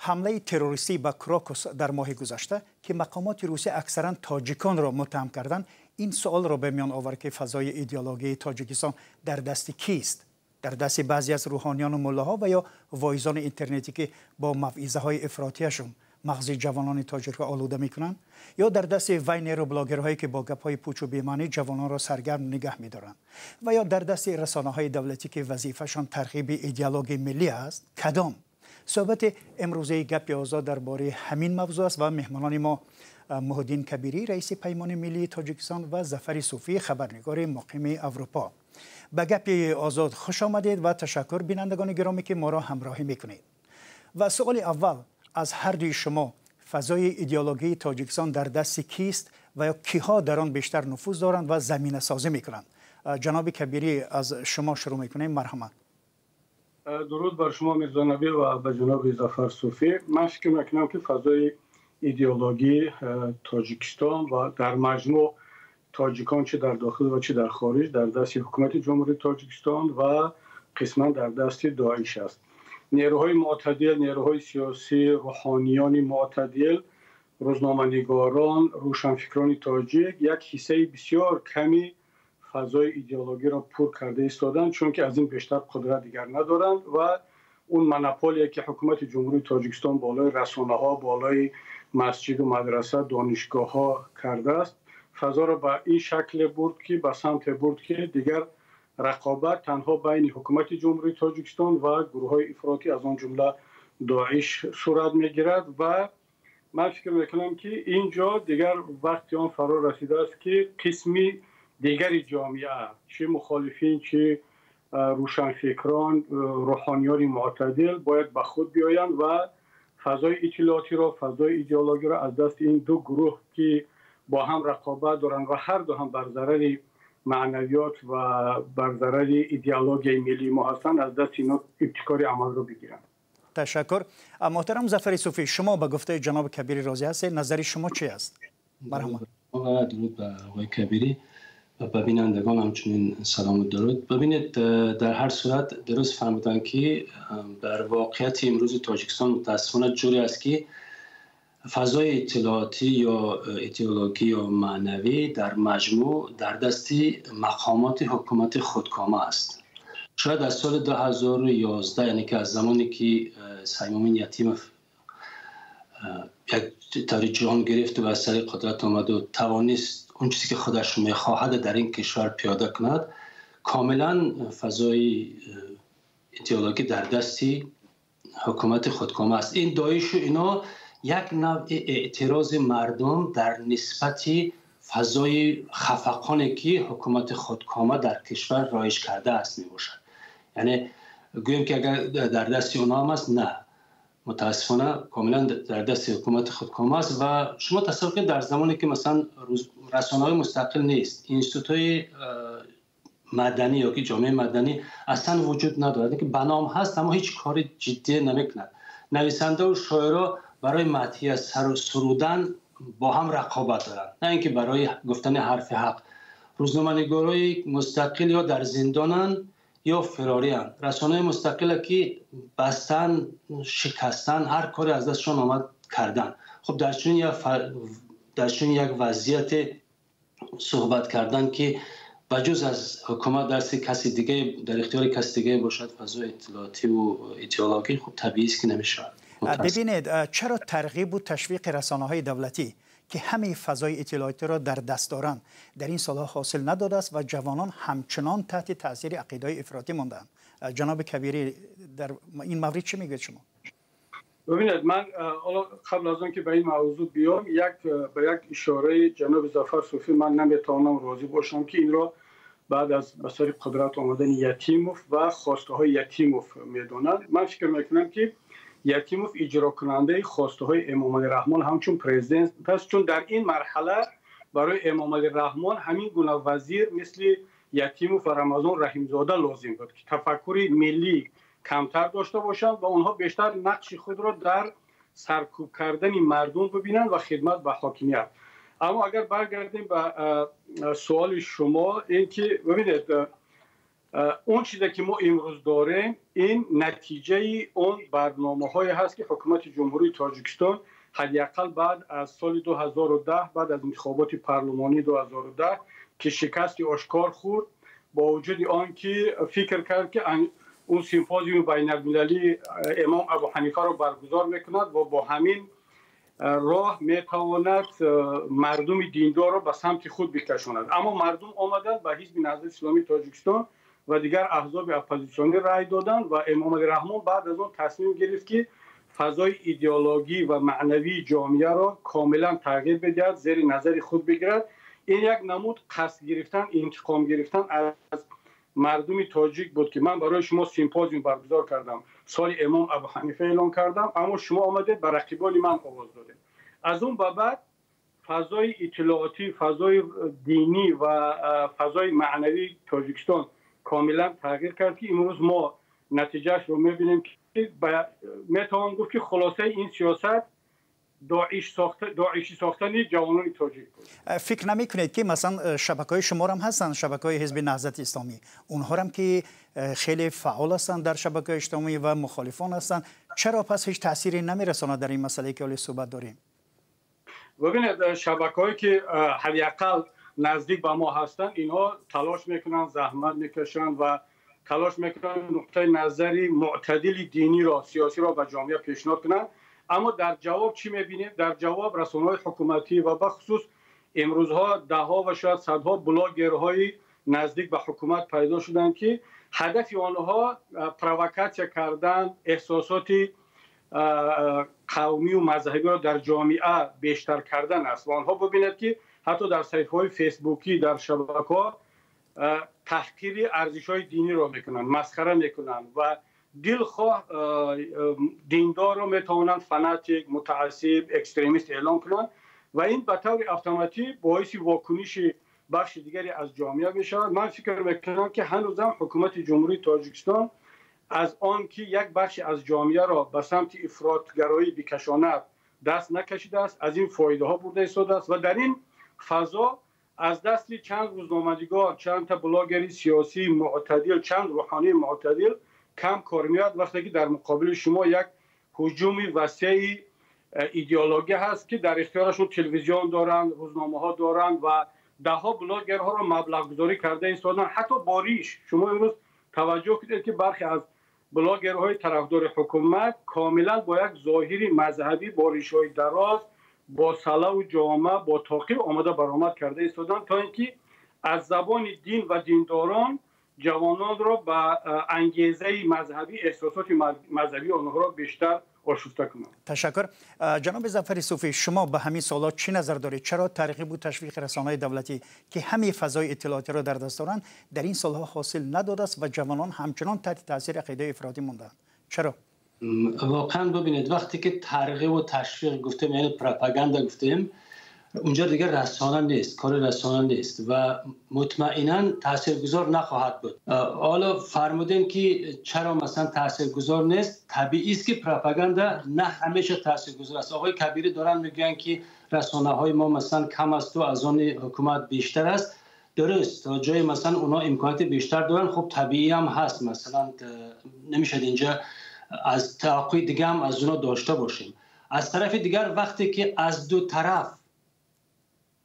Ҳамлаи террористӣ ба Крокус дар моҳи гузашта, ки мақомоти Русия аксаран тоҷиконро муттаҳам карданд, ин суолро ба миён овард, ки фазои идеологии Тоҷикистон дар дасти кист? Дар дасти баъзе аз рӯҳониёну муллоҳо ва ё воизони интернетӣ, ки бо мавъизаҳои ифротияшон мағзи ҷавонони тоҷикро олуда мекунанд, ё дар дасти вайнеру блогерҳое, ки бо гапҳои пучу бемаънӣ ҷавононро саргарм нигаҳ медоранд, ва ё дар дасти расонаҳои давлатӣ, ки вазифашон тарғиби идеологияи миллӣ аст? Кадом? Суҳбати имрӯзаи Гапи Озод дар бораи ҳамин мавзӯъ аст ва меҳмонони мо Муҳиддин Кабирӣ, раиси Паймони миллии Тоҷикистон, ва Зафари Суфӣ, хабарнигори муқими Аврупо. Ба Гапи Озод хуш омадед ва ташаккур, бинандагони гиромӣ, ки моро ҳамроҳӣ мекунед. Ва суоли аввал аз ҳар дуи шумо: фазои идеологии Тоҷикистон дар дасти кист ва ё киҳо дар он бештар нуфуз доранд ва заминасозӣ мекунанд? Ҷаноби Кабирӣ, аз шумо шурӯъ мекунем, марҳамат. Дуруд бар шумо, Мирзо Набӣ, ва ба ҷаноби Зафар Суфӣ. Ман фикр мекунам, ки фазои идеологии Тоҷикистон ва дар маҷмӯъ тоҷикон, чӣ дар дохил ва чӣ дар хориҷ, дар дасти ҳукумати Ҷумҳурии Тоҷикистон ва қисман дар дасти Доиш аст. Нерӯҳои мӯътадил, нерӯҳои сиёсӣ, рӯҳониёни мӯътадил, рӯзноманигорон, рӯшанфикрони тоҷик як ҳиссаи бисёр ками фазои идеологиро пур карда истоданд, чунки аз ин бештар қудрат дигар надоранд ва он монополие, ки ҳукумати Ҷумҳурии Тоҷикистон болои расонаҳо, болои масҷиду мадраса, донишгоҳҳо кардааст, фазоро ба ин шакле бурд, ки ба самте бурд, ки дигар рақобат танҳо байни ҳукумати Ҷумҳурии Тоҷикистон ва гурӯҳҳои ифротӣ, аз он ҷумла Доиш, сурат мегирад. Ва ман фикр мекунам, ки ин ҷо дигар вақти он фаро расидааст, ки қисми дигари ҷомеа, чӣ мухолифин, чӣ рӯшанфикрон, рӯҳониёни мӯътадил, бояд ба худ биёянд ва фазои иттилоотиро, фазои идеологиро аз дасти ин ду гурӯҳ, ки бо ҳам рақобат доранд ва ҳар ду ҳам бар зарари маънавиёт ва бар зарари идеологияи миллии мо ҳастанд, аз дасти инҳо ибтикори амалро бигиранд. Ташаккур. Муҳтарам Зафари Суфӣ, шумо ба гуфтаи ҷаноби Кабирӣ розӣ ҳастед? Назари шумо чӣ аст? Марҳамат. Дуруд ба оқои Кабирӣ ва ба бинандагон ҳамчунин салому дуруд. Бибинед, дар ҳар сурат дуруст фармуданд, ки дар воқеияти имрӯзи Тоҷикистон мутаассифона ҷуре аст, ки фазои иттилоотӣ ё идеологӣ ё маънавӣ дар маҷмӯъ дар дасти мақомоти ҳукумати худкома аст. Шояд аз соли 2011, яъне ки аз замоне ки Саймумин Ятимов як таври ҷон гирифт ва аз сари қудрат омаду тавонист он чизе ки худаш мехоҳад дар ин кишвар пиёда кунад, комилан фазои идеологӣ дар дасти ҳукумати худкома аст. Ин Доишу ино як навъи эътирози мардум дар нисбати фазои хафақоне, ки ҳукумати худкома дар кишвар роиҷ кардааст, мебошад. Яъне гӯем, ки агар дар дасти онҳо ҳам аст, на, мутаассифона комилан дар дасти ҳукумати худкома аст. Ва шумо тасаввур кунед, дар замоне ки масалан расонаҳои мустақил нест, институтҳои маданӣ ё ки ҷомеаи маданӣ аслан вуҷуд надорад, ки ба ном ҳаст, аммо ҳеҷ кори ҷиддие намекунад, нависандаву шоиро барои мадҳия сурудан бо ҳам рақобат доранд, на ин ки барои гуфтани ҳарфи ҳақ, рӯзноманигорои мустақил ё дар зиндонанд, ё фирорианд, расонаҳои мустақиле ки бастан, шикастан, ҳар коре аз дастшон омад кардан. Хуб, дар чунин як вазъияте суҳбат кардан, ки ба ҷуз аз ҳукумат дасти каси дигаре, дар ихтиёри каси дигаре бошад фазои иттилоотиву идеологӣ, хуб, табиист, ки намешавад. Бибинед, чаро тарғибу ташвиқи расонаҳои давлатӣ, ки ҳамаи фазои иттилоотиро дар даст доранд, дар ин солҳо ҳосил надодааст ва ҷавонон ҳамчунон таҳти таъсири ақидаҳои ифротӣ мондаанд? Ҷаноби Кабирӣ, дар ин маврид чӣ мегӯед шумо? Бибинед, ман ҳоло қабл аз он ки ба ин мавзӯъ биём, як ба як ишораи ҷаноби Зафар Суфӣ ман наметавонам розӣ бошам, ки инро баъд аз ба сари қудрат омадани Ятимов ва хостаҳои Ятимов медонанд. Ман фикр мекунам, ки Ятимов иҷрокунандаи хостаҳои Эмомалӣ Раҳмон ҳамчун президент аст, чун дар ин марҳала барои Эмомалӣ Раҳмон ҳамин гуна вазир мисли Ятимов ва Рамазон Раҳимзода лозим буд, ки тафаккури миллӣ камтар дошта бошанд ва онҳо бештар нақши худро дар саркӯб кардани мардум бибинанд ва хидмат ба ҳокимият. Аммо агар баргардем ба суоли шумо, ин ки бибинед, Он чизе ки мо имрӯз дорем, ин натиҷаи он барномаҳое ҳаст, ки ҳукумати Ҷумҳурии Тоҷикистон ҳадди ақал баъд аз соли 2010, баъд аз интихоботи парлумонии 2010, ки шикасти ошкор хӯрд, бо вуҷуди он ки фикр кард, ки он симпозиуми байналмилалии Имом Абӯҳанифаро баргузор мекунад ва бо ҳамин роҳ метавонад мардуми диндорро ба самти худ бикашонад, аммо мардум омаданд, ба Ҳизби Наҳзати Исломии Тоҷикистон ва дигар аҳзоби оппозитсионӣ рай доданд ва Эмомалӣ Раҳмон баъд аз он тасмим гирифт, ки фазои идеологӣ ва маънавии ҷомеаро комилан тағйир бидиҳад, зери назари худ бигирад. Ин як намуд қасд гирифтан, интиқом гирифтан аз мардуми тоҷик буд, ки ман барои шумо симпозиум баргузор кардам, соли Имом Абӯҳанифа эълон кардам, аммо шумо омадед, ба рақибони ман овоз додед. Аз он ба баъд фазои иттилоотӣ, фазои динӣ ва фазои маънавии Тоҷикистон комилан тағйир кард, ки имрӯз мо натиҷаашро мебинем, ки метавон гуфт, ки хулосаи ин сиёсат доишӣ сохтани ҷавонони тоҷик буд. Фикр намекунед, ки масалан шабакаҳои шуморам ҳастанд, шабакаҳои Ҳизби Наҳзати Исломӣ, онҳорам ки хеле фаъол ҳастанд дар шабакаҳои иҷтимоӣ ва мухолифон ҳастанд, чаро пас ҳеҷ таъсире намерасонад дар ин масъалае, ки ҳоле суҳбат дорем? Бибинед, шабакаҳое ки ҳадди ақал наздик ба мо ҳастанд, инҳо талош мекунанд, заҳмат мекашанд ва талош мекунанд нуқтаи назари мӯътадили диниро, сиёсиро ба ҷомеа пешниҳод кунанд. Аммо дар ҷавоб чӣ мебинем? Дар ҷавоб расонаҳои ҳукуматӣ ва бахусус имрӯзҳо даҳҳо ва шояд садҳо блогерҳои наздик ба ҳукумат пайдо шуданд, ки ҳадафи онҳо провокатсия кардан, эҳсосоти қавмию мазҳабиро дар ҷомеа бештар кардан аст. Ва онҳо бибинед, ки ҳатто дар саҳифаҳои фейсбукӣ, дар шабакаҳо таҳқири арзишҳои диниро мекунанд, масхара мекунанд ва дилхоҳ диндорро метавонанд фанатик, мутаассиб, экстремист эълон кунанд ва ин ба таври автоматӣ боиси вокуниши бахши дигаре аз ҷомеа мешавад. Ман фикр мекунам, ки ҳанӯзам ҳукумати Ҷумҳурии Тоҷикистон аз он ки як бахши аз ҷомеаро ба самти ифротгароӣ бикашонад, даст накашидааст, аз ин фоидаҳо бурда истодааст ва дар ин фазо аз дасти чанд рӯзноманигор, чанд та блогери сиёсии мӯътадил, чанд рӯҳонии мӯътадил кам кор меояд, вақте ки дар муқобили шумо як ҳуҷуми васеи идеологӣ ҳаст, ки дар ихтиёрашон телевизион доранд, рӯзномаҳо доранд ва даҳҳо блогерҳоро маблағгузорӣ карда истоданд, ҳатто бо риш. Шумо имрӯз таваҷҷӯҳ кунед, ки бархе аз блогерҳои тарафдори ҳукумат комилан бо як зоҳири мазҳабӣ, бо ришҳои дароз, бо салаву ҷома, бо тоқӣ омода баромад карда истоданд, то ин ки аз забони дин ва диндорон ҷавононро ба ангезаи мазҳабӣ, эҳсосоти мазҳабии онҳоро бештар ошуфта кунанд. Ташаккур. Ҷаноби Зафари Суфӣ, шумо ба ҳамин саволот чӣ назар доред? Чаро тарғибу ташвиқи расонаҳои давлатӣ, ки ҳамаи фазои иттилоотиро дар даст доранд, дар ин солҳо ҳосил надодааст ва ҷавонон ҳамчунон таҳти таъсири ақидаи ифротӣ мондаанд? Чаро? Воқеан, бибинед, вақте ки тарғибу ташвиқ гуфтем, яъне пропаганда гуфтем, унҷо дигар расона нест, кори расона нест ва мутмаинан таъсиргузор нахоҳад буд. Ҳоло фармудем, ки чаро масалан таъсиргузор нест. Табиист, ки пропаганда на ҳамеша таъсиргузор аст. Оқои Кабирӣ доранд мегӯянд, ки расонаҳои мо масалан кам асту аз они ҳукумат бештар аст. Дуруст, то ҷое масалан онҳо имконоти бештар доранд. Хуб, табиӣ ҳам ҳаст, масалан намешавад инҷа аз таваққӯи дига ҳам аз онҳо дошта бошем. Аз тарафи дигар, вақте ки аз ду тараф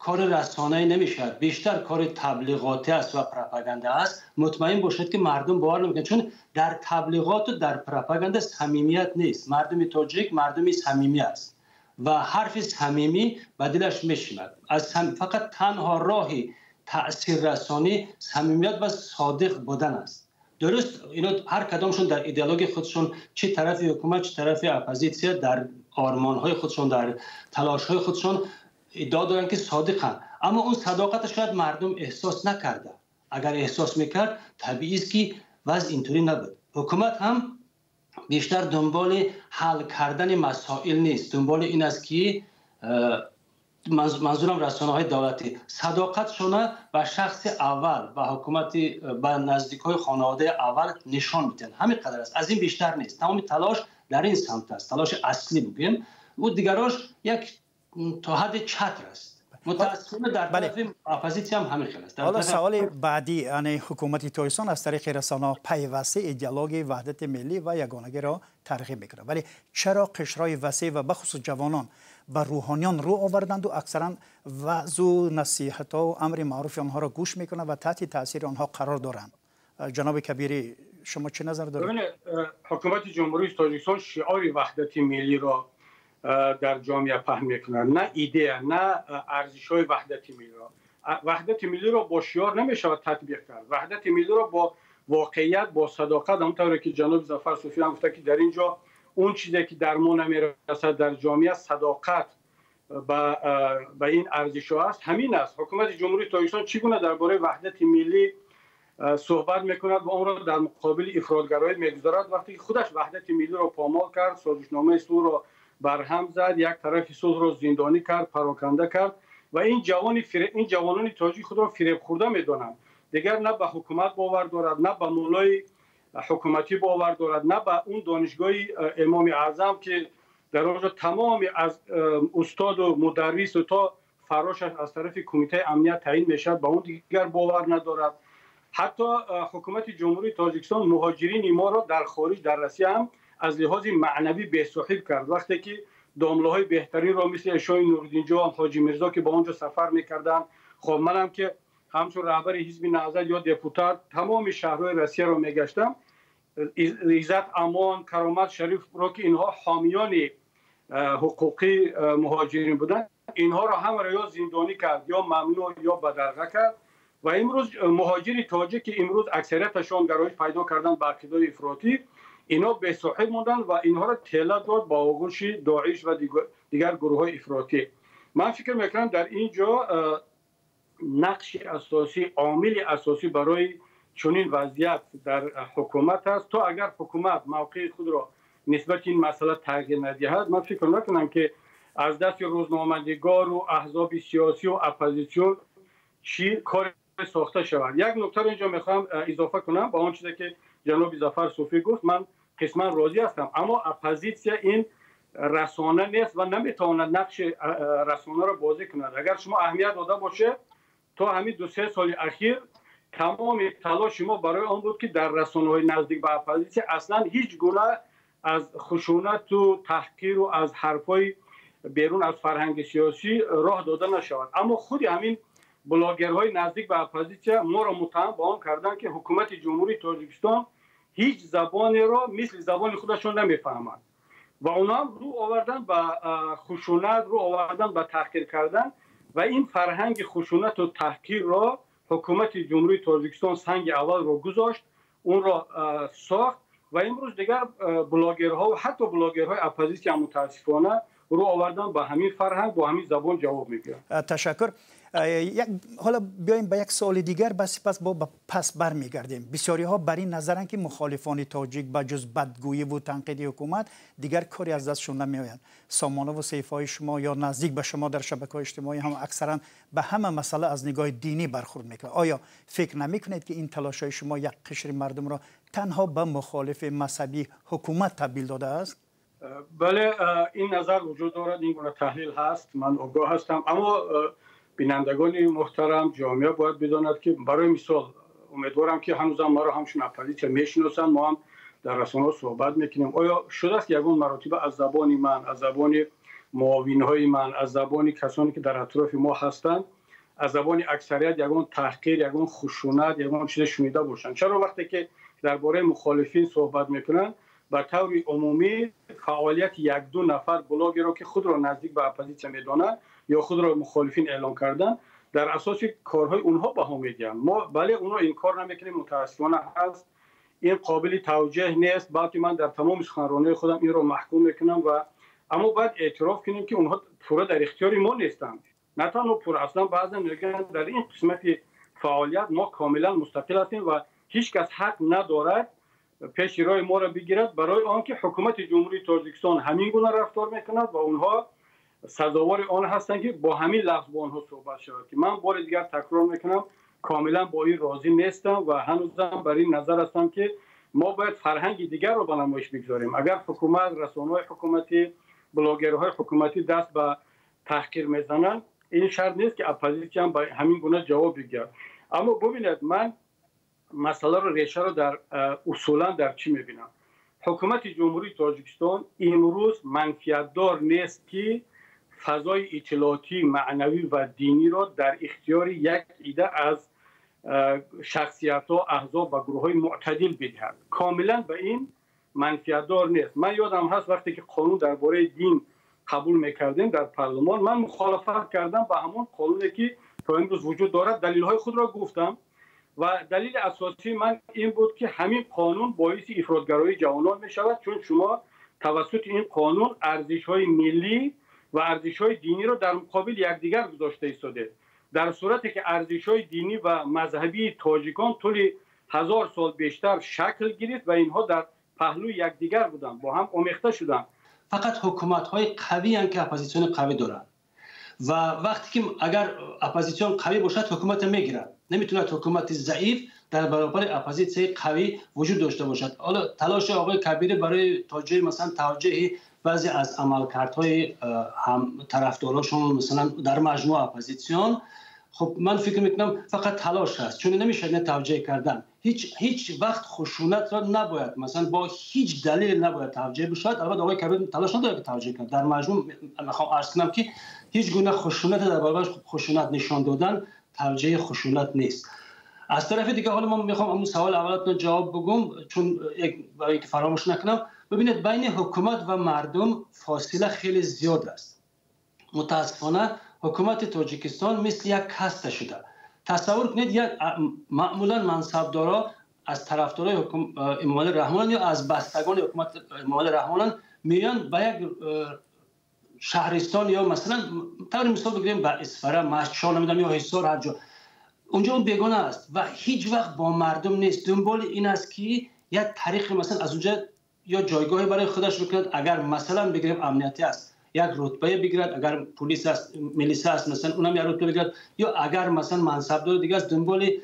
кори расонаӣ намешавад, бештар кори таблиғотӣ аст ва пропаганда аст, мутмаин бошед, ки мардум бовар намекунанд, чун дар таблиғоту дар пропаганда самимият нест. Мардуми тоҷик мардуми самимӣ аст ва ҳарфи самимӣ ба дилаш мешинад. Аз фақат танҳо роҳи таъсиррасонӣ самимият ва содиқ будан аст. Дуруст, ино ҳар кадомшон дар идеологияи худшон, чӣ тарафи ҳукумат, чӣ тарафи оппозитсия, дар ормонҳои худшон, дар талошҳои худшон иддао доранд, ки содиқанд, аммо он садоқата шояд мардум эҳсос накарда. Агар эҳсос мекард, табиист, ки вазъ интурӣ набуд. Ҳукумат ҳам бештар дунболи ҳал кардани масоил нест, дунболи ин аст, ки, манзурам расонаҳои давлатӣ, садоқатшона ба шахси аввал, ба ҳукумати, ба наздикҳои хонаводаи аввал нишон медиҳанд. Ҳамин қадар аст, аз ин бештар нест. Тамоми талош дар ин самт аст, талоши аслӣ бигӯем, ӯ дигарош як то ҳадди чатр аст. متاسفانه در طرف اپوزیسیون هم همین خیل است. حالا سوال بعدی، یعنی حکومت تاجیکستان از طریق رسانه‌ها پیوسته ایدئولوژی وحدت ملی و یگانگی را ترغیب میکنه، ولی چرا قشرهای وسیع و بخصوص جوانان به روحانیان رو آوردند و اکثرا وعظ و نصیحت‌ها و امر معروف آنها را گوش میکنند و تحت تاثیر آنها قرار دارند؟ جناب کبیری شما چه نظر دارید؟ حکومت جمهوری تاجیکستان شعار وحدت ملی را در جامعه پهن میکنند، نه ایده، نه ارزش های وحدت ملی را. وحدت ملی را با شعار نمیشود تطبیق کرد. وحدت ملی را با واقعیت، با صداقت، همونطور که جناب ظفر صوفی هم گفته که در اینجا اون چیزی که در ما نمیرسد در جامعه صداقت به این ارزش ها است، همین است. حکومت جمهوری تاجیکستان چگونه درباره وحدت ملی صحبت میکند و آن را در مقابل افراطگرایی میگذارد وقتی که خودش وحدت ملی را پامال کرد، سازشنامه صلح را برهم زد، یک طرف صلح را زندانی کرد، پراکنده کرد و این جوانان تاجیک خود را فریب خورده میدانند. دیگر نه به حکومت باور دارد، نه به مولای حکومتی باور دارد، نه به اون دانشگاه امام اعظم که در آنجا تمام از استاد و مدرس و تا فراشش از طرف کمیته امنیت تعیین میشد، به اون دیگر باور ندارد. حتی حکومت جمهوری تاجیکستان مهاجرین ما را در خارج، در روسیه هم از لحاظ معنوی بی‌صاحب کرد. وقتی که داملاهای بهترین را مثل اشای نوردین جان، حاجی میرزا که با اونجا سفر میکردن، خب منم که همچون رهبر حزب نهضت یا دپوتات تمام شهرهای روسیه را میگشتم، عزت امان، کرامت شریف را که اینها حامیان حقوقی مهاجرین بودند، اینها را هم را یا زندانی کرد یا ممنوع یا بدرقه کرد. و امروز مهاجر تاجیک که امروز اکثریتشان گرایش پیدا کردن به عقیده افراطی، اینا به صاحب موندن و اینها را تله داد با آغوش داعش و دیگر گروه های افراطی. من فکر میکنم در اینجا نقش اساسی، عامل اساسی برای چنین وضعیت در حکومت است. تا اگر حکومت موقع خود را نسبت این مسئله تغییر ندهد، من فکر نکنم که از دست روزنامه‌نگار و احزاب سیاسی و اپوزیسیون چی کار ساخته شود. یک نکته رو اینجا میخوام اضافه کنم با آن چیزی که جناب ظفر صوفی گفت، من قسما راضی هستم، اما اپوزیسیون این رسانه نیست و نمیتواند نقش رسانه را بازی کند. اگر شما اهمیت داده باشه، تا همین 2-3 سال اخیر تمام تلاش ما برای آن بود که در رسانه‌های نزدیک به اپوزیسیون اصلا هیچ گونه از خشونت و تحقیر و از حرفای بیرون از فرهنگ سیاسی راه داده نشود. اما خود همین بلاگرهای نزدیک به اپوزیسیون ما را متهم به آن کردند که حکومت جمهوری تاجیکستان هیچ زبانی را مثل زبان خودشون نمیفهمند و اونا هم رو آوردن به خشونت، رو آوردن به تحقیر کردن و این فرهنگ خشونت و تحقیر را حکومت جمهوری تاجیکستان سنگ اول را گذاشت، اون را ساخت و امروز دیگر بلاگرها و حتی بلاگرهای اپوزیسیون متاسفانه رو آوردن به همین فرهنگ، با همین زبان جواب میگیرن. تشکر. حالا بیایم به یک سوال دیگر، بس پس با پس برمیگردیم. بسیاری ها بر این نظرند که مخالفان تاجیک به جز بدگویی و تنقید حکومت دیگر کاری از دستشون نمیآید. سامانه و صحیفه‌های شما یا نزدیک به شما در شبکه‌های اجتماعی هم اکثرا به همه مسئله از نگاه دینی برخورد میکنند. آیا فکر نمیکنید که این تلاش‌های شما یک قشر مردم را تنها به مخالف مذهبی حکومت تبدیل داده است؟ بله، این نظر وجود دارد، این گونه تحلیل هست، من آگاه هستم. اما بینندگان محترم، جامعه باید بداند که برای مثال امیدوارم که هنوزم ما را همچون اپوزیسیون میشناسند، ما هم در رسانه‌ها صحبت میکنیم. آیا شده است یگان مراتب از زبان من، از زبان معاونهای من، از زبان کسانی که در اطراف ما هستند، از زبان اکثریت یگان تحقیر، یگان خشونت، یگان چیز شنیده باشند؟ چرا وقتی که درباره مخالفین صحبت میکنند به طور عمومی فعالیت 1-2 نفر بلاگر را که خود را نزدیک به اپوزیسیون میدانند یا خود را مخالفین اعلام کردن، در اساس کارهای اونها بها میدیم. ما بله اونها انکار نمیکنیم، متاسفانه هست، این قابل توجیه نیست، بلکه من در تمام سخنرانی خودم این را محکوم میکنم و اما باید اعتراف کنیم که اونها پورا در اختیار ما نیستند. نه تنها پورا، اصلا بعضا میگن در این قسمت فعالیت ما کاملا مستقل هستیم و هیچ کس حق ندارد پیش راه ما را بگیرد، برای آنکه حکومت جمهوری تاجیکستان همین گونه رفتار میکند و اونها سزاوار آن هستند که با همین لفظ با آنها صحبت شود. که من بار دیگر تکرار میکنم کاملا با این راضی نیستم و هنوزم بر این نظر هستم که ما باید فرهنگ دیگر رو به نمایش بگذاریم. اگر حکومت، رسانه‌های حکومتی، بلاگرهای حکومتی دست به تحقیر میزنند، Ин шарт нест ки оппозитсия ҳам ба ҳамин гуна ҷавоб бигирад. Аммо бубинед, ман масъаларо, решаро дар усулан дар чӣ мебинам? Ҳукумати Ҷумҳурии Тоҷикистон имрӯз манфиатдор нест, ки фазои иттилоотӣ, маънавӣ ва диниро дар ихтиёри як ида аз шахсиятҳо, аҳзоб ва гурӯҳҳои мӯътадил бидиҳад. Комилан ба ин манфиатдор нест. Ман ёдам ҳаст, вақте ки қонун дар бораи дин қабул мекардем дар парлумон, ман мухолифат кардам ба ҳамон қонуне, ки то имрӯз вуҷуд дорад. Далелҳои худро гуфтам ва далели асосии ман ин буд, ки ҳамин қонун боиси ифротгароии ҷавонон мешавад, чун шумо тавассути ин қонун арзишҳои миллӣ ва арзишҳои диниро дар муқобили якдигар гузошта истодед, дар сурате ки арзишҳои динӣ ва мазҳабии тоҷикон тӯли 1000 сол бештар шакл гирифт ва инҳо дар паҳлӯи якдигар буданд, бо ҳам омехта шуданд. Фақат ҳукуматҳои қавиянд, ки оппозитсиони қавӣ доранд, ва вақте ки агар оппозитсион қавӣ бошад, ҳукуматро мегирад. Наметавонад ҳукумати заиф дар баробари оппозитсияи қавӣ вуҷуд дошта бошад. Ҳоло талоши оқои Кабирӣ барои то ҷои масалан тавҷеҳи баъзе аз амалкардҳои ҳам тарафдорошон, масалан дар маҷмӯъ оппозитсион, хуб, ман фикр мекунам, фақат талош аст, чун намешавад не тавҷеҳ кардан. Ҳеҷ вақт хушунатро набояд, масалан, бо ҳеҷ далеле набояд тавҷеҳ бишавад. Албатта, оқои Кабирӣ талош надорад, ки тавҷеҳ кунад. Дар маҷмӯъ мехоҳам арз кунам, ки ҳеҷ гуна хушунат дар баробар хушунат нишон додан тавҷеҳи хушунат нест. Аз тарафи дигар, ҳоло ман мехоҳам ҳамон савол аввалатон ҷавоб бигӯм, чун барои инки фаромӯш накунам. Бибинед, байни ҳукумат ва мардум фосила хеле зиёд аст. Мутаассифона, ҳукумати Тоҷикистон мисли як каста шуда. Тасаввур кунед, як маъмулан мансабдоро аз тарафдорои Эмомалӣ Раҳмонанд ё аз бастагони ҳукумати Эмомалӣ Раҳмонанд, меоянд ба як шаҳристон ё масалан, таври мисол бигирем, ба Исфара, Мастчоҳ, намедонам, ё Ҳисор, ҳар ҷо. Унҷо он бегона аст ва ҳеҷ вақт бо мардум нест. Дунболи ин аст, ки як тариқи масалан аз унҷа ё ҷойгоҳе барои худаш бикунад, агар масалан бигирем амниятӣ аст, як рутбае бигирад, агар полис аст, милиса аст, масалан, унам як рутба бигирад, ё агар масалан мансабдори дига аст, дунболи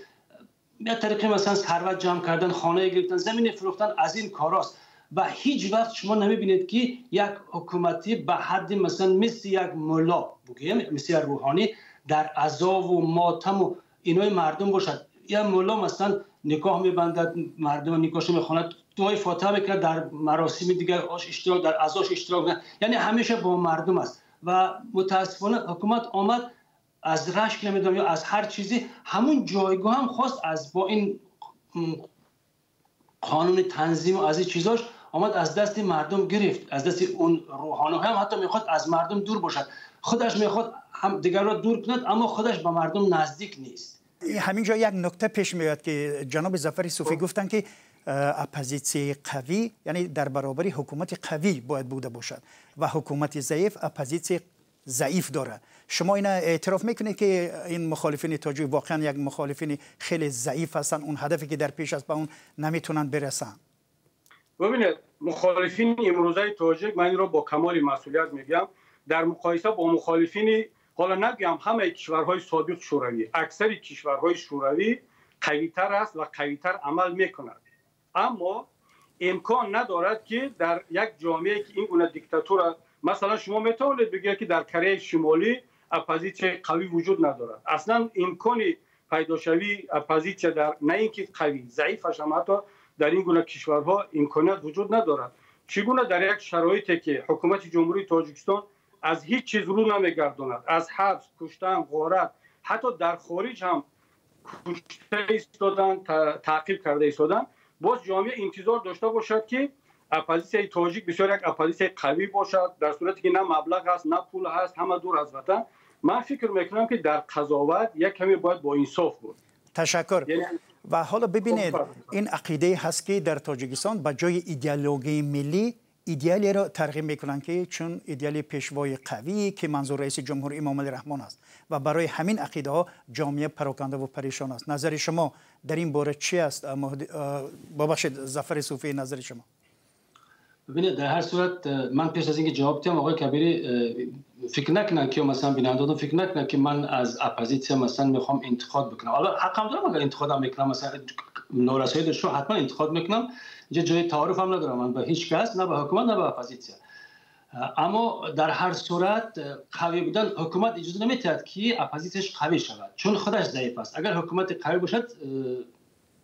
як тариқи масалан сарват ҷамъ кардан, хонае гирифтан, замине фурӯхтан, аз ин корост. Ва ҳеҷ вақт шумо намебинед, ки як ҳукуматӣ ба ҳадди масалан мисли як мулло бигӯем, мисли як рӯҳонӣ дар азову мотаму инои мардум бошад. Як мулло масалан никоҳ мебандад, мардум никоҳшо мехонад, дуои фотиҳа мекунад, дар маросими дигар иштирок, дар азош иштирок мекунад, яъне ҳамеша бо мардум аст. Ва мутаассифона, ҳукумат омад, аз рашк намедонам ё аз ҳар чизе, ҳамун ҷойгоҳ ҳам хост аз бо ин қонуни танзиму аз ин чизош омад аз дасти мардум гирифт, аз дасти он рӯҳониҳо ҳам ҳатто мехоҳад аз мардум дур бошад. Худаш мехоҳад ҳам дигарро дур кунад, аммо худаш ба мардум наздик нест. Ҳамин ҷо як нукта пеш меояд, ки ҷаноби Зафари Суфӣ гуфтанд, ки оппозитсияи қавӣ, яъне дар баробари ҳукумати қавӣ бояд буда бошад ва ҳукумати заиф оппозитсияи заиф дорад. Шумо ина эътироф мекунед, ки ин мухолифини тоҷик воқеан як мухолифини хеле заиф ҳастанд, он ҳадафе ки дар пеш аст, ба он наметавонанд бирасанд? Бубинед, мухолифини имрӯзаи тоҷик, ман инро бо камоли масъулият мегӯям, дар муқоиса бо мухолифини, ҳоло нагӯям ҳамаи кишварҳои собиқ шӯравӣ, аксари кишварҳои шӯравӣ қавитар аст ва қавитар амал мекунад. Аммо имкон надорад, ки дар як ҷомеае, ки ин гуна диктатура, масалан, шумо метавонед бигӯед, ки дар Кореяи Шимолӣ оппозитсияи қавӣ вуҷуд надорад. Аслан имкони пайдошавии оппозитсия дар, на ин ки қавӣ, заифаш ҳам ҳатто дар ин гуна кишварҳо имконият вуҷуд надорад. Чӣ гуна дар як шароите, ки ҳукумати Ҷумҳурии Тоҷикистон аз ҳеҷ чиз рӯ намегардонад, аз ҳабс, куштан, ғорат, ҳатто дар хориҷ ҳам кушта истоданд, таъқиб карда истоданд, боз ҷомеа интизор дошта бошад, ки оппозитсияи тоҷик бисёр як оппозитсияи қавӣ бошад, дар сурате ки на маблағ ҳаст, на пул ҳаст, ҳама дур аз ватан? Ман фикр мекунам, ки дар қазоват як каме бояд бо инсоф буд. Ташаккур. Ва ҳоло бибинед, ин ақидае ҳаст, ки дар Тоҷикистон ба ҷои идеологияи миллӣ идеалеро тарғиб мекунанд, ки чун идеали пешвои қавӣ, ки манзур раиси ҷумҳур Эмомалӣ Раҳмон аст, ва барои ҳамин ақидаҳо ҷомеа парокандаву парешон аст. Назари шумо дар ин бора чи аст? Бубахшед, Зафари Суфӣ, назари шумо? Бибинед, дар ҳар сурат, ман пеш аз инки ҷавоб диҳам, оқои Кабирӣ фикр накунанд ки, масалан, бинандагон фикр накунанд, ки ман аз оппозитсия масалан мехоҳам интиқод бикунам. Ҳоло ҳақам дорам, агар интиқодам мекунам, масалан, норасоӣ дошта, ҳатман интиқод мекунам. Инҷо ҷои таориф ҳам надорам ман ба ҳеҷ кас, на ба ҳукумат, на ба оппозитсия. Аммо дар ҳар сурат қавӣ будан ҳукумат иҷоза наметиҳад, ки оппозитсияш қавӣ шавад, чун худаш заиф аст. Агар ҳукумати қавӣ бошад,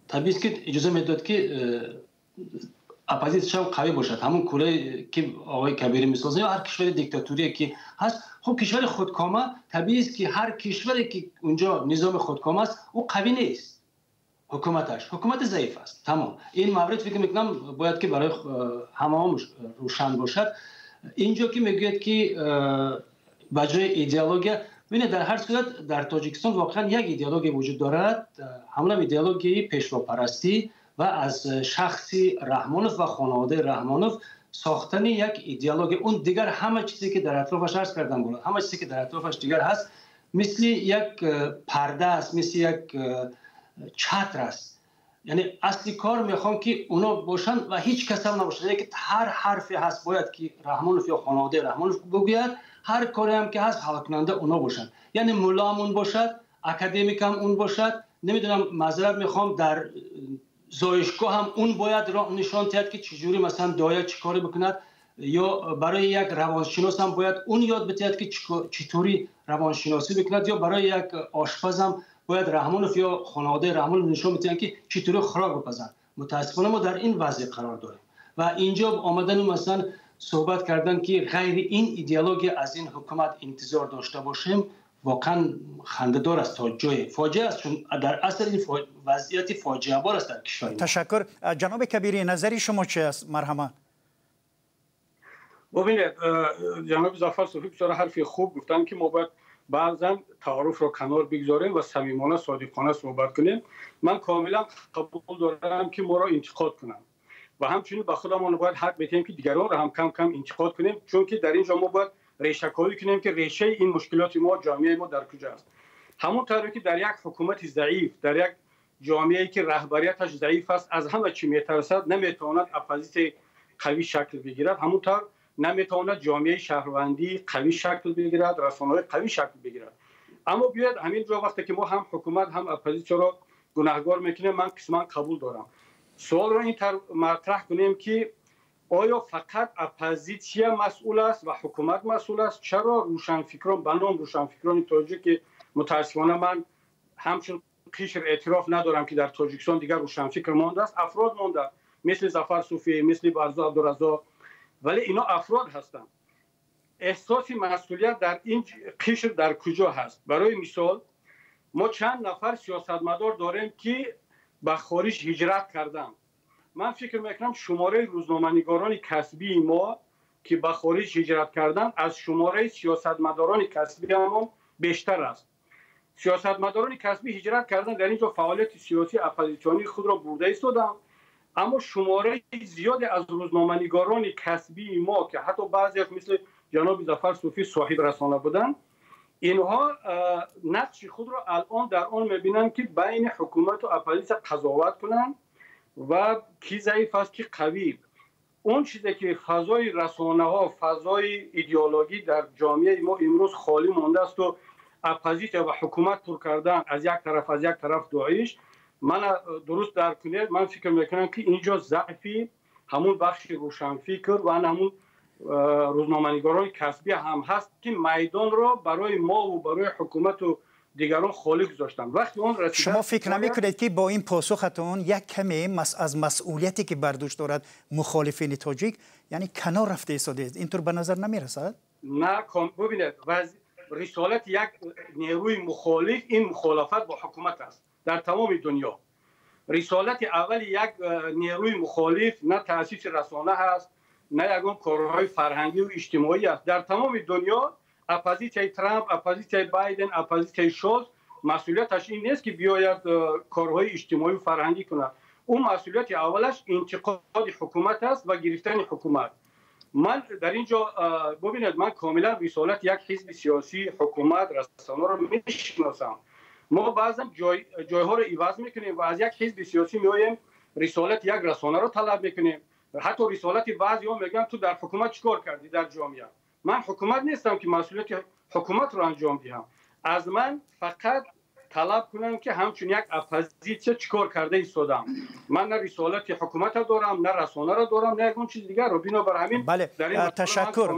табиист, ки иҷоза медод, ки оппозитсияам қавӣ бошад. Ҳамон кӯрае ки оғои Кабирӣ мисол зад, ё ҳар кишвари диктатурие ки ҳаст. Хуб, кишвари худкома, табиист, ки ҳар кишваре ки унҷо низоми худкома аст, ӯ қавӣ нест, ҳукуматаш ҳукумати заиф аст, тамом. Ин маврид, фикр мекунам, бояд ки барои ҳамаон рӯшан бошад. Инҷо ки мегӯяд, ки ба ҷои идеология, бибинед, дар ҳар сурат дар Тоҷикистон воқеан як идеология вуҷуд дорад, ҳамонам идеологияи пешвопарастӣ ва аз шахси Раҳмонов ва хонаводаи Раҳмонов сохтани як идеология. Он дигар ҳама чизе ки дар атрофаш, арз кардам, ҳама чизе ки дар атрофаш дигар ҳаст, мисли як парда аст, мисли як чатр аст. Яъне асли кор мехоҳам, ки اونا бошанд ва ҳеҷ кас ҳам набошад. Яъне ки ҳар ҳарфе ҳаст, бояд ки Раҳмонов ё хонаводаи Раҳмонов бигӯяд, ҳар коре ҳам ки ҳаст, ҳалкунанда اونا бошанд. Яъне мулло ҳам он бошад, академик ҳам он бошад, намедонам, маъзарат мехоҳам, дар зоишгоҳ ҳам он бояд нишон диҳад, ки чӣ ҷури, масалан, доя чӣ коре бикунад, ё барои як равоншинос ҳам бояд он ёд бидиҳад, ки чӣ тури равоншиносӣ бикунад, ё барои як ошпаз ҳам бояд Раҳмонов ё хонаводаи Раҳмонов нишон бидиҳанд, ки чӣ тури хӯрок бипазанд. Мутаассифона, мо дар ин вазъ қарор дорем ва инҷо омадану, масалан, суҳбат кардан, ки ғайри ин идеология аз ин ҳукумат интизор дошта бошем, воқеан хандадор аст, то ҷое фоҷиа аст, чун дар асл ин вазъияти фоҷиабор аст дар кишвари. Ташаккур. Ҷаноби Кабирӣ, назари шумо чи аст? Марҳамат. Бубинед, ҷаноби Зафар Суфӣ бисёр ҳарфи хуб гуфтанд, ки мо бояд баъзан таорифро канор бигзорем ва самимона, содиқона суҳбат кунем. Ман комилан қабул дорам, ки моро интиқод кунанд, ва ҳамчунин ба худамон бояд ҳақ бидиҳем, ки дигаронро ҳам кам кам интиқод кунем, чунки дар ин ҷо мо бояд решаковӣ кунем, ки решаи ин мушкилоти мо, ҷомеаи мо дар куҷо аст. Ҳамон тавре ки дар як ҳукумати заиф, дар як ҷомеае ки раҳбарияташ заиф аст, аз ҳама чӣ метарсад, наметавонад оппозитсияи қавӣ шакл бигирад, ҳамон тавр наметавонад ҷомеаи шаҳрвандӣ қавӣ шакл бигирад, расонаҳои қавӣ шакл бигирад. Аммо биёед, ҳамин ҷо вақте ки мо ҳам ҳукумат, ҳам оппозитсияро гунаҳгор мекунем, ман қисман қабул дорам, суолро ин тавр матраҳ кунем, ки оё фақат оппозитсия масъул аст ва ҳукумат масъул аст? Чаро рӯшанфикрон, ба ном рӯшанфикрони тоҷик, ки мутаассифона ман ҳамчун қишр эътироф надорам, ки дар Тоҷикистон дигар рӯшанфикр мондааст, афрод монда, мисли Зафар Суфӣ, мисли Барзу Абдуразоқ, вале ино афрод ҳастанд. Эҳсоси масъулият дар ин қишр дар куҷо ҳаст? Барои мисол, мо чанд нафар сиёсатмадор дорем, ки ба хориҷ ҳиҷрат карданд. Ман фикр мекунам, шумораи рӯзноманигорони касбии мо, ки ба хориҷ ҳиҷрат карданд, аз шумораи сиёсатмадорони касбиамон бештар аст. Сиёсатмадорони касбӣ ҳиҷрат карданд, дар ин ҷо фаъолияти сиёсӣ, оппозитсионии худро бурда истоданд, аммо шумораи зиёде аз рӯзноманигорони касбии мо, ки ҳатто баъзеаш мисли ҷаноби Зафар Суфӣ соҳиб расона буданд, инҳо нақши худро алон дар он мебинанд, ки байни ҳукумату оппозитсия қазоват кунанд ва ки заиф аст, ки қавӣ. Он чизе ки фазои расонаҳо, фазои идеологӣ дар ҷомеаи мо имрӯз холӣ мондаасту оппозитсия ва ҳукумат пур кардан аз як тараф, аз як тараф Доиш, мана дуруст дарк кунед, ман фикр мекунам, ки ин ҷо заъфи ҳамун бахши рӯшанфикр ва ҳамун рӯзноманигорони касбӣ ҳам ҳаст, ки майдонро барои мову барои ҳукумату дигарон холӣ гузоштанд. Вақти он расида Шумо фикр намекунед, ки бо ин посухатон як каме аз масъулияте, ки бар дӯш дорад мухолифини тоҷик, яъне канор рафта истодаед? Интур ба назар намерасад? На, бубинед, рисолати як нерӯи мухолиф ин мухолафат бо ҳукумат аст дар тамоми дунё. Рисолати аввали як нерӯи мухолиф на таъсиси расона ҳаст, на ягон корҳои фарҳангию иҷтимоӣ аст. Дар тамоми дунё оппозитсияи Трамп, оппозитсияи Байден, оппозитсияи Шолс масъулияташ ин нест, ки биёяд корҳои иҷтимоию фарҳангӣ кунад. Ӯ масъулияти аввалаш интиқоди ҳукумат аст ва гирифтани ҳукумат. Ман дар ин ҷо, бубинед, ман комилан рисолати як ҳизби сиёсӣ, ҳукумат, расонаро мешиносам. Мо баъзан ҷойҳоро иваз мекунем ва аз як ҳизби сиёсӣ меоем, рисолати як расонаро талаб мекунем. Ҳатто рисолати баъзеҳо мегӯянд: «Ту дар ҳукумат чӣ кор кардӣ дар ҷомеа?» Ман ҳукумат нестам, ки масъулияти ҳукуматро анҷом диҳам. Аз ман фақат Талаб кунанд, ки ҳамчун як оппозитсия чӣ кор карда истодам. Ман на рисолати ҳукумата дорам, на расонаро дорам, на ягон чизи дигарро. Бинобар ҳамин, бале, ташаккур.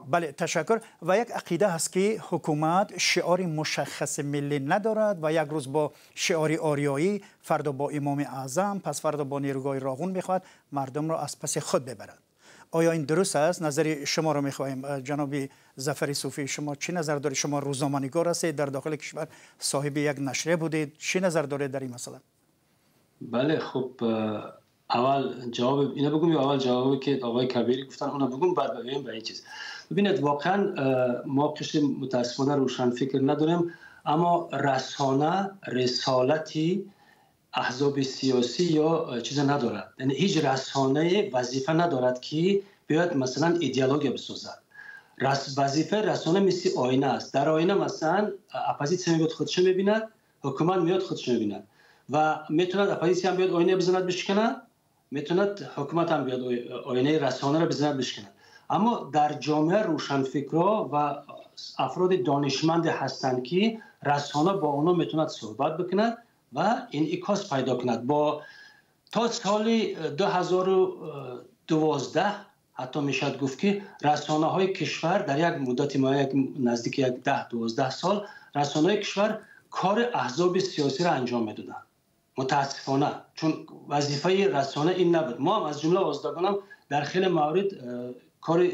Бале, ташаккур. Ва як ақида ҳаст, ки ҳукумат шиори мушаххаси миллӣ надорад ва як рӯз бо шиори ориёӣ, фардо бо Имоми Аъзам, пас фардо бо нерӯгоҳи Роғун мехоҳад мардумро аз паси худ бибарад. Оё ин дуруст аст? Назари шуморо мехоҳем, ҷаноби Зафари Суфӣ. Шумо чӣ назар доред? Шумо рӯзноманигор ҳастед, дар дохили кишвар соҳиби як нашрия будед. Чӣ назар доред дар ин масъала? Бале, хуб, аввал ҷавоб ино бигӯм ё аввал ҷавобе ки оқои Кабирӣ гуфтан, онро бигӯм, баъд биёем ба ин чиз? Бибинед, воқеан мо қишри мутаассифона рӯшанфикр надорем, аммо расона рисолати аҳзоби сиёсӣ ё чизе надорад, яъне ҳеҷ расонае вазифа надорад, ки биёяд, масалан, идеология бисозад. Вазифаи расона мисли оина аст. Дар оина, масалан, оппозитсия мебиёд, худшо мебинад, ҳукумат меёд, худшо мебинад. Ва метавонад оппозитсия ҳам биёд, оина бизанад, бишканад, метавонад ҳукумат ҳам биёд, оинаи расонаро бизанад, бишканад. Аммо дар ҷомеа рӯшанфикрҳо ва афроди донишманде ҳастанд, ки расона бо онҳо метавонад суҳбат бикунад ва инъикос пайдо кунад. Бо то соли 2012 ҳатто мешавад гуфт, ки расонаҳои кишвар дар як муддати муайян, наздики як 10-12 сол, расонаҳои кишвар кори аҳзоби сиёсиро анҷом медоданд, мутаассифона, чун вазифаи расона ин набуд. Мо ҳам, аз ҷумла озодагонам, дар хеле маврид кори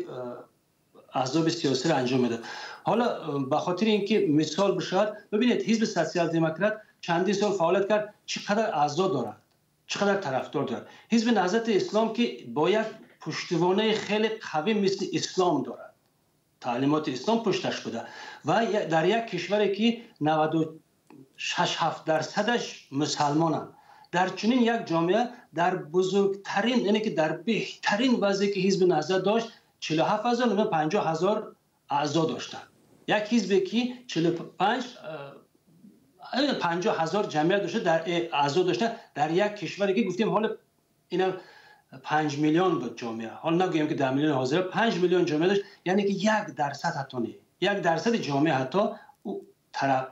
аҳзоби сиёсиро анҷом медод. Ҳоло ба хотири ин ки мисол бишавад, бибинед, ҳизби социал демократ чандин сол фаъолият кард, чӣ қадар аъзо дорад, чӣ қадар тарафдор дорад. Ҳизби Наҳзати Ислом, ки бо як пуштивонаи хеле қавӣ мисли ислом дорад, таълимоти ислом пушташ буда, ва дар як кишваре ки 96 7 дарсадаш мусалмонанд, дар чунин як ҷомеа, дар бузургтарин, яъне ки дар беҳтарин вазъе ки ҳизби Наҳзат дошт, 47 ҳазор, 50 ҳазор аъзо доштанд. Як ҳизбе ки 45 50 ҳазор ҷамъият дошта, дар аъзо дошта, дар як кишваре ки гуфтем ҳоло ина 5 миллион буд ҷомеа, ҳол нагӯем ки 10 миллион ҳозира, 5 миллион ҷомеа дошт, яъне ки 1% ҳатто не, 1 дарсади ҷомеа ҳатто тараф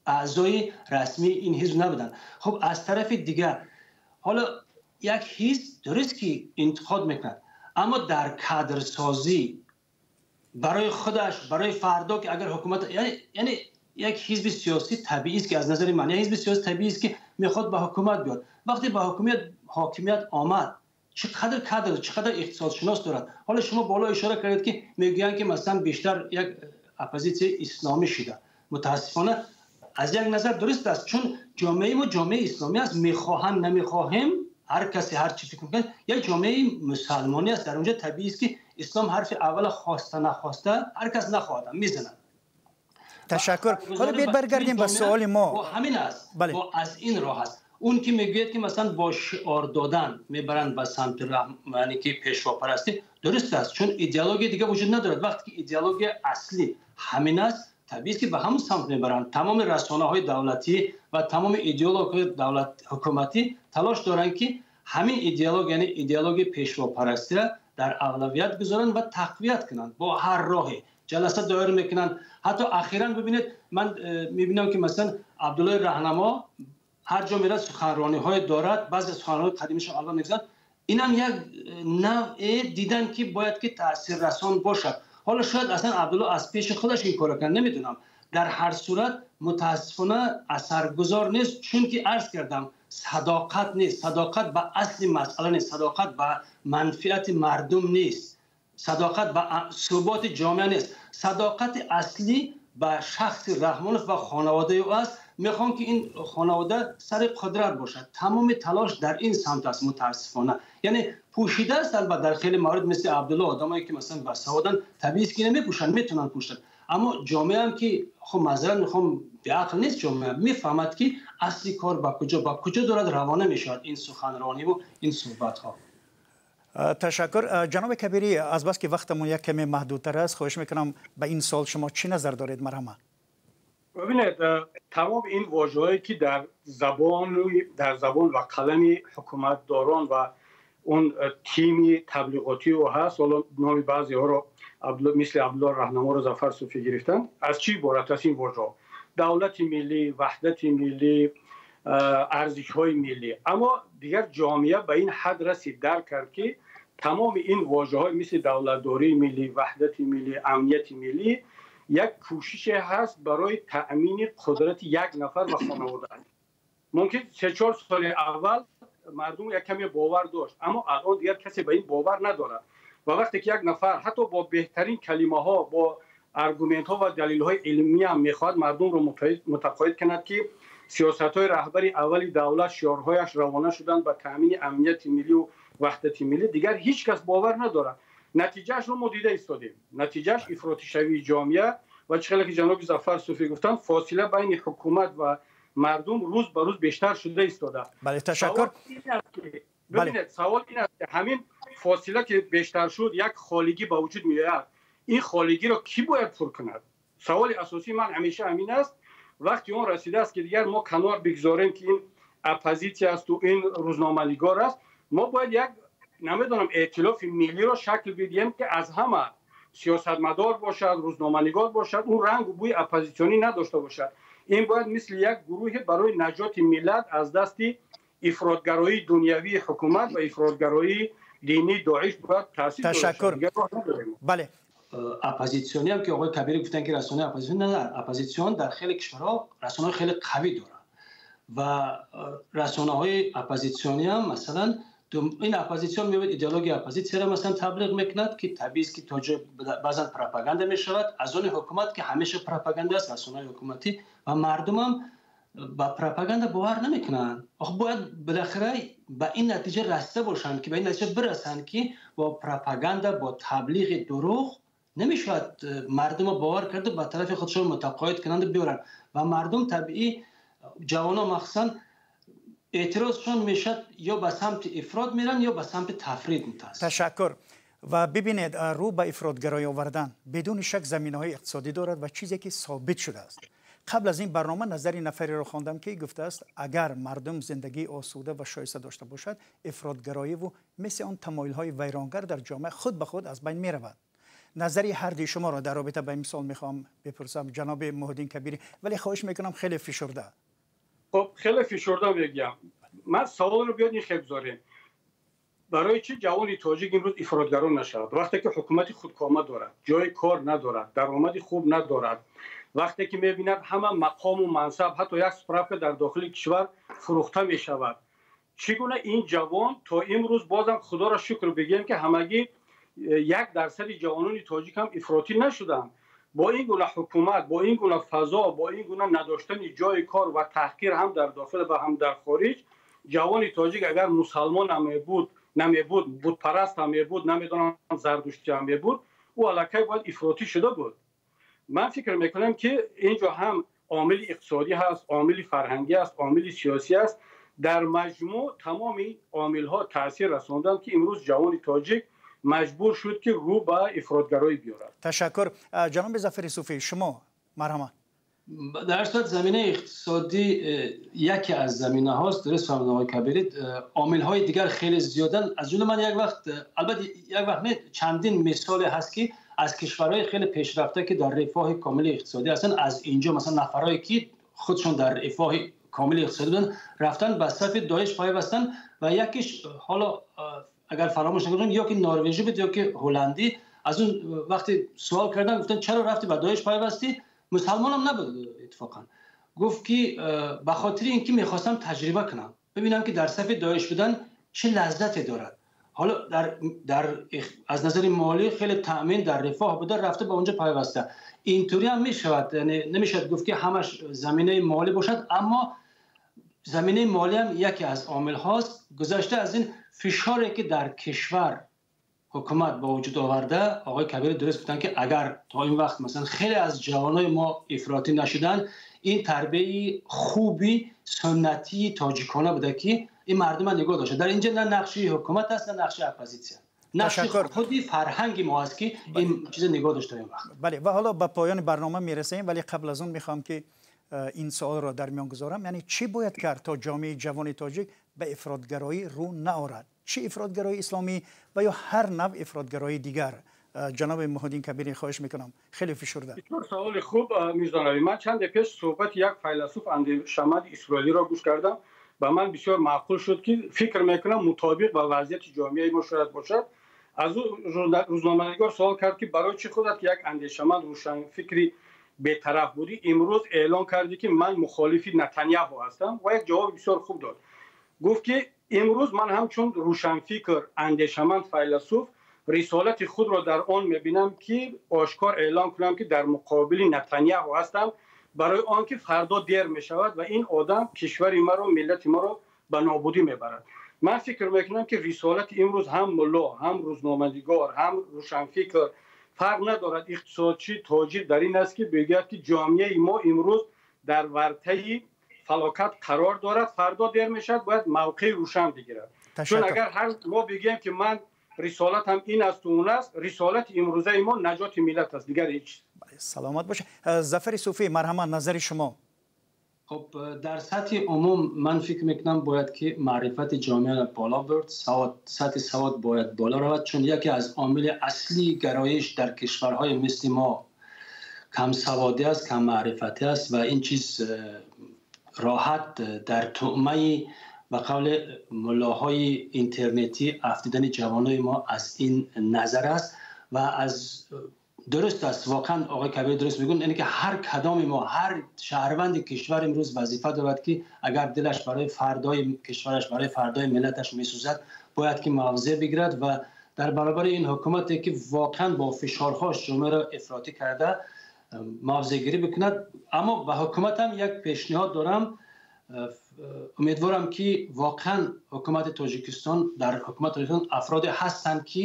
аъзои расмии ин ҳизб набуданд. Хуб, аз тарафи дигар, ҳоло як ҳизб дуруст ки интиқод мекунад, аммо дар кадрсозӣ барои худаш, барои фардо, ки агар ҳукумат, яъне як ҳизби сиёсӣ табиист, ки аз назари ман як ҳизби сиёсӣ табиист, ки мехоҳад ба ҳукумат биёд. Вақте ба ҳокимият омад, чӣ қадар кадр, чӣ қадар иқтисодшинос дорад? Ҳоло шумо боло ишора кардед, ки мегӯянд, ки масалан бештар як оппозитсияи исломӣ шуда. Мутаассифона, аз як назар дуруст аст, чун ҷомеаи мо ҷомеаи исломӣ аст. Мехоҳам, намехоҳем, ҳар касе ҳар чӣ фикр мекунад, як ҷомеаи мусалмонӣ аст. Дар онҷо табиист, ки ислом ҳарфи аввала, хоста нахоста, ҳар кас нахоҳад, мезанад. Ташаккур. Ҳоло биёед баргардем ба суоли мо. Ҳамин аст, аз ин роҳ аст. Он ки мегӯяд, ки масалан бо шиор додан мебаранд ба самти, яъне ки пешвопарастӣ, дуруст аст, чун идеология дига вуҷуд надорад. Вақте ки идеология аслӣ ҳамин аст, табиист, ки ба ҳамон самт мебаранд. Тамоми расонаҳои давлатӣ ва тамоми идеологҳои давлат ҳукуматӣ талош доранд, ки ҳамин идеология, яъне идеологияи пешвопарастиро дар авлавият гузоранд ва тақвият кунанд. Бо ҳар роҳе ҷаласа доир мекунанд. Ҳатто ахиран бибинед, ман мебинам, ки масалан Абдуллои Раҳнамо ҳар ҷо мерад, суханрониҳое дорад, баъзе суханронии қадимишон алло мегузарад. Инам як навъе дидан, ки бояд ки таъсиррасон бошад. Ҳоло шояд аслан Абдулло аз пеши худаш ин корро кард, намедонам. Дар ҳар сурат, мутаассифона, асаргузор нест, чунки арз кардам, садоқат нест, садоқат ба асли масъала нест, садоқат ба манфиати мардум нест, садоқат ба суботи ҷомеа нест. Садоқати аслӣ ба шахси Раҳмонов ва хонаводаи ӯ аст. Мехоҳам, ки ин хонавода сари қудрат бошад. Тамоми талош дар ин самт аст, мутаассифона. Яъне пӯшида аст, албатта, дар хеле маврид, мисли Абдулло, одамое ки масалан басаводанд, табиист, ки намепӯшанд, метавонанд пӯшанд, аммо ҷомеаам, ки хуб, маъзарат мехоҳам, беақл нест. Ҷомеа мефаҳмад, ки асли кор ба куҷо дорад равона мешавад, ин суханрониву ин суҳбатҳо. Ташаккур. Ҷаноби Кабирӣ, аз бас ки вақтамон як каме маҳдудтар аст, хоҳиш мекунам, ба ин суол шумо чӣ назар доред? Марҳамат. Бибинед, тамом ин вожаҳое ки дар забон ва қалами ҳукуматдорон ва он тими таблиғотии ӯ ҳаст, ҳоло номи баъзеҳоро мисли Абдулло Раҳнаморо Зафар Суфӣ гирифтанд, аз чӣ иборат аст ин вожаҳо? давлати миллӣ, ваҳдати миллӣ, арзишҳои миллӣ. Аммо дигар ҷомеа ба ин ҳад расид, дарк кард, ки тамоми ин вожаҳои мисли давлатдории миллӣ, ваҳдати миллӣ, амнияти миллӣ як кӯшише ҳаст барои таъмини қудрати як нафар ва хонаводааш. Мумкин 3-4 соли аввал мардум як каме бовар дошт, аммо алон дигар касе ба ин бовар надорад. Ва вақте ки як нафар ҳатто бо беҳтарин калимаҳо, бо аргументҳо ва далелҳои илмӣ ҳам мехоҳад мардумро мутақоид кунад, ки сиёсатҳои раҳбари аввали давлат, шиорҳояш равона шуданд ба таъмини амнияти миллӣ ва ваҳдати миллӣ, дигар ҳеҷ кас бовар надорад. Натиҷаашро мо дида истодем. Натиҷааш ифротишавии ҷомеа ва чӣ хеле ки ҷаноби Зафар Суфӣ гуфтанд, фосила байни ҳукумат ва мардум рӯз ба рӯз бештар шуда истода. Бале, ташаккур. Бибинед, савол ин аст, ки ҳамин фосила ки бештар шуд, як холигӣ ба вуҷуд меояд. Ин холигиро кӣ бояд пур кунад? Саволи асосии ман ҳамеша ҳамин аст. Вақти он расидааст, ки дигар мо канор бигзорем, ки ин оппозитсия асту ин рӯзноманигор аст. Мо бояд як, намедонам, эътилофи миллиро шакл бидиҳем, ки аз ҳама сиёсатмадор бошад, рӯзноманигор бошад, он рангу бӯи оппозитсионӣ надошта бошад. Ин бояд мисли як гурӯҳе барои наҷоти миллат аз дасти ифротгароии дунявии ҳукумат ва ифротгароии динии Доиш бояд таъсис. Ташаккур, бале. Оппозитсионӣ ҳам ки оқои Кабирӣ гуфтанд, ки расонаи оппозитсион, не, оппозитсион дар хеле кишварҳо расонаҳои хеле қавӣ доранд ва расонаҳои оппозитсионӣ ҳам, масалан, ин оппозитсион меояд, идеологияи оппозитсияро, масалан, таблиғ мекунад, ки табиист, ки то ҷой баъзан пропаганда мешавад аз они ҳукумат, ки ҳамеша пропаганда аст расонаҳои ҳукуматӣ, ва мардумам ба пропаганда бовар намекунанд. Охи бояд билахира ба ин натиҷа расида бошанд, ки ба ин натиҷа бирасанд, ки бо пропаганда, бо таблиғи дурӯғ намешавад мардумро бовар карда, ба тарафи худшон мутақоид кунанду биёранд. Ва мардум табиӣ, ҷавонон махсусан, эътирозшон мешавад, ё ба самти ифрот меранд, ё ба самти тафрит, мутаассиф. Ташаккур. Ва бибинед, рӯ ба ифротгароӣ овардан бидуни шак заминаҳои иқтисодӣ дорад ва чизе ки собит шудааст. Қабл аз ин барнома назари нафареро хондам, ки гуфтааст, агар мардум зиндагии осуда ва шоиста дошта бошад, ифротгароиву мисли он тамоилҳои вайронгар дар ҷомеа худ ба худ аз байн меравад. Назари ҳардуи шуморо дар робита ба ин мисол мехоҳам бипурсам, ҷаноби Муҳиддин Кабирӣ, вале хоҳиш мекунам, хеле фишурда. Хоб, хеле фишурда мегӯям. Ман саволро биёд ин хел гузорем: барои чӣ ҷавони тоҷик имрӯз ифротгаро нашавад, вақте ки ҳукумати худкома дорад, ҷои кор надорад, даромади хуб надорад, вақте ки мебинад, ҳама мақому мансаб, ҳатто як справка дар дохили кишвар фурӯхта мешавад? Чӣ гуна ин ҷавон то имрӯз, бозам худоро шукр бигӯем, ки ҳамагӣ 1 дарсади ҷавонони тоҷик ҳам ифротӣ нашуданд, бо ин гуна ҳукумат, бо ин гуна фазо, бо ин гуна надоштани ҷои кор ва таҳқир ҳам дар дохил ва ҳам дар хориҷ, ҷавони тоҷик агар мусалмон ҳам мебуд, намебуд, бутпараст ҳам мебуд, намедонам, зардуштӣ ҳам мебуд, ӯ аллакай бояд ифротӣ шуда буд. Ман фикр мекунам, ки ин ҷо ҳам омили иқтисодӣ ҳаст, омили фарҳангӣ аст, омили сиёсӣ аст. Дар маҷмӯъ тамоми омилҳо таъсир расонданд, ки имрӯз ҷавони тоҷик маҷбур шуд, ки рӯ ба ифротгароӣ биёрад. Ташаккур. Ҷаноби Зафари Суфӣ, шумо марҳамат. Дар сурат заминаи иқтисодӣ яке аз заминаҳост, дуруст фармуданд оқои Кабирӣ, омилҳои дигар хеле зиёданд. Аз ҷумла ман як вақт, албатта як вақт не, чандин мисоле ҳаст, ки аз кишварҳои хеле пешрафта, ки дар рифоҳи комили иқтисодӣ ҳастанд, аз инҷо, масалан, нафарҳое ки худшон дар рифоҳи комили иқтисодӣ буданд, рафтан ба сафи Доиш пайвастанд. Ва якиш, ҳоло агар фаромӯш накунам, ё ки норвежӣ буд, ё ки ҳолландӣ, аз он вақте суол карданд, гуфтанд: «Чаро рафтӣ ба Доиш пайвастӣ?» Мусалмонам набуд иттифоқан. Гуфт, ки ба хотири ин ки мехостам таҷриба кунам, бибинам, ки дар сафи Доиш будан чӣ лаззате дорад. Ҳоло дар аз назари молӣ хеле таъмин, дар рифоҳ буда, рафта ба онҷо пайваста. Интури ҳам мешавад, яъне намешавад гуфт, ки ҳамаш заминаи молӣ бошад, аммо заминаи молӣ ҳам яке аз омилҳост. Гузашта аз ин, фишоре ки дар кишвар ҳукумат ба вуҷуд оварда, оқои Кабирӣ дуруст гуфтанд, ки агар то ин вақт, масалан, хеле аз ҷавонои мо ифротӣ нашуданд, ин тарбияи хуби суннатии тоҷикона буда, ки ин мардума нигоҳ дошта. Дар инҷа на нақши ҳукумат аст, на нақши оппозитсия, нақши худи фарҳанги мо аст, ки ин чиза нигоҳ дошта ин вақт. Бале, ва ҳоло ба поёни барнома мерасем, вале қабл аз он мехоҳам, ки ин суолро дар миён гузорам, яъне чӣ бояд кард, то ҷомеаи ҷавони тоҷик ба ифротгароӣ рӯ наорад, чӣ ифротгароии исломӣ ва ё ҳар навъ ифротгароии дигар? Ҷаноби Муҳиддин Кабирӣ, хоҳиш мекунам, хеле фишурда. Бисёр саволи хуб, Мирзо Набӣ. Ман чанде пеш суҳбати як файласуф, андешаманди исроилиро гӯш кардам. Ба ман бисёр маъқул шуд, ки фикр мекунам, мутобиқ ба вазъияти ҷомеаи мо шояд бошад. Аз ӯ рӯзноманигор савол кард, ки барои чӣ худат, ки як андешаманд, рӯшанфикри бетараф будӣ, имрӯз эълон кардӣ, ки ман мухолифи Натаньяҳу ҳастам? Ва як ҷавоби бисёр хуб дод. Гуфт, ки имрӯз ман ҳамчун рӯшанфикр, андешаманд, файласуф рисолати худро дар он мебинам, ки ошкор эълон кунам, ки дар муқобили Натаньяҳу ҳастам, барои он ки фардо дер мешавад ва ин одам кишвари маро, миллати маро ба нобудӣ мебарад. Ман фикр мекунам, ки рисолати имрӯз ҳам мулло, ҳам рӯзноманигор, ҳам рӯшанфикр, фарқ надорад, иқтисодчӣ, тоҷир, дар ин аст, ки бигӯяд, ки ҷомеаи мо имрӯз дар вартаи фалокат қарор дорад, фардо дер мешавад, бояд мавқеи рӯшан бигирад. Чун агар ҳар мо бигӯем, ки ман рисолатам ин асту он аст, рисолати имрӯзаи мо наҷоти миллат аст, дигар ҳеҷ. Саломат бошед. Зафари Суфӣ, марҳамат, назари шумо. Хуб, дар сатҳи умум ман фикр мекунам, бояд ки маърифати ҷомеа боло бурд, сатҳи савод бояд боло равад, чун яке аз омили аслии гароиш дар кишварҳои мисли мо камсаводӣ аст, каммаърифатӣ аст ва ин чиз роҳат дар туъмаи, ба қавли муллоҳои интернетӣ, афтидани ҷавонои мо аз ин назар аст. Ва аз дуруст аст, воқеан оқои Кабирӣ дуруст мегӯянд, ине ки ҳар кадоми мо, ҳар шаҳрванди кишвар имрӯз вазифа дорад, ки агар дилаш барои фардои кишвараш, барои фардои миллаташ месӯзад, бояд ки мавзеъ бигирад ва дар баробари ин ҳукумате, ки воқеан бо фишорҳош ҷомеаро ифротӣ карда, мавзеъгирӣ бикунад. Аммо ба ҳукуматам як пешниҳод дорам. Умедворам, ки воқеан ҳукумати Тоҷикистон, дар ҳукумати Тоҷикистон афроде ҳастанд, ки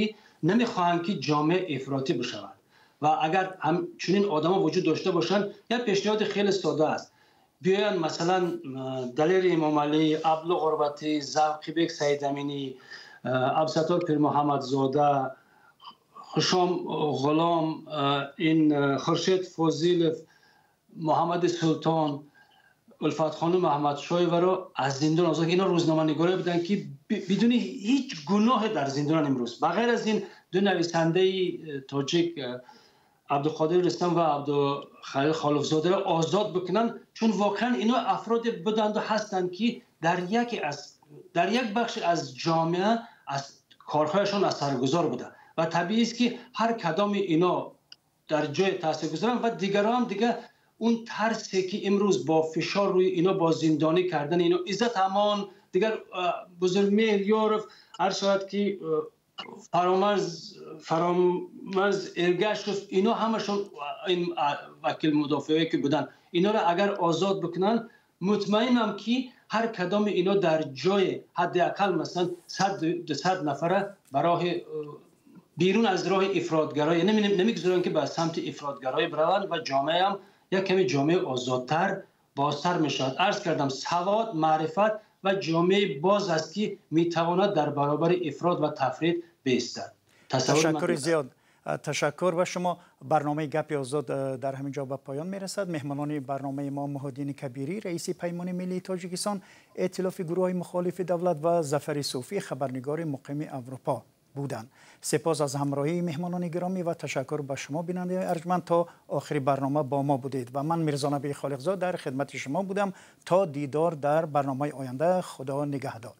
намехоҳанд, ки ҷомеа ифротӣ бишавад, ва агар чунин одамо вуҷуд дошта бошанд, як пешниҳоди хеле сода аст: биёянд, масалан, Далери Эмомалӣ, Абдулло Ғурбатӣ, Завқибек Саидаминӣ, Абдусаттор Пирмуҳаммадзода, Хушом Ғулом, ин Хуршед Фозилов, Муҳаммади Султон, Улфатхонум Аҳмадшоеваро аз зиндон озод. Ино рӯзноманигорое буданд, ки бидуни ҳеҷ гуноҳе дар зиндонанд имрӯз. Ба ғайр аз ин, ду нависандаи тоҷик, Абдуқодир Рустам ва Абдухалил Холифзодаро озод бикунанд, чун воқеан ино афроде буданду ҳастанд, ки дар як бахши аз ҷомеа аз корҳояшон асаргузор буда. Ва табиист, ки ҳар кадоми ино дар ҷое таъсир гузоранд ва дигарон дигар он тарсе, ки имрӯз бо фишор рӯи ино, бо зиндонӣ кардани ино, Иззат Амон, дигар Бузургмеҳр Ёров, ҳар шояд ки Фаромарз Эргашев, ино ҳамашон ин вакил мудофиое ки буданд, иноро агар озод бикунанд, мутмаинам, ки ҳар кадоми ино дар ҷое ҳадди ақал масалан 100, 200 нафара ба роҳи берун аз роҳи ифротгароӣ намегузоранд, ки ба самти ифротгароӣ бираванд, ва ҷомеаам як каме ҷомеаи озодтар, бозтар мешавад. Арз кардам, савод, маърифат ва ҷомеаи боз аст, ки метавонад дар баробари ифрот ва тафрит биистад. Ташаккури зиёд, ташаккур ба шумо. Барномаи «Гапи озод» дар ҳамин ҷо ба поён мерасад. Меҳмонони барномаи мо Муҳиддини Кабирӣ, раиси Паймони миллии Тоҷикистон, эътилофи гурӯҳҳои мухолифи давлат, ва Зафари Суфӣ, хабарнигори муқими Аврупо буданд. Сипос аз ҳамроҳии меҳмонони гиромӣ ва ташаккур ба шумо, бинандаи арҷманд, то охири барнома бо мо будед. Ва ман, Мирзонаби Холиқзод, дар хидмати шумо будам. То дидор дар барномаи оянда, Худо нигаҳдор.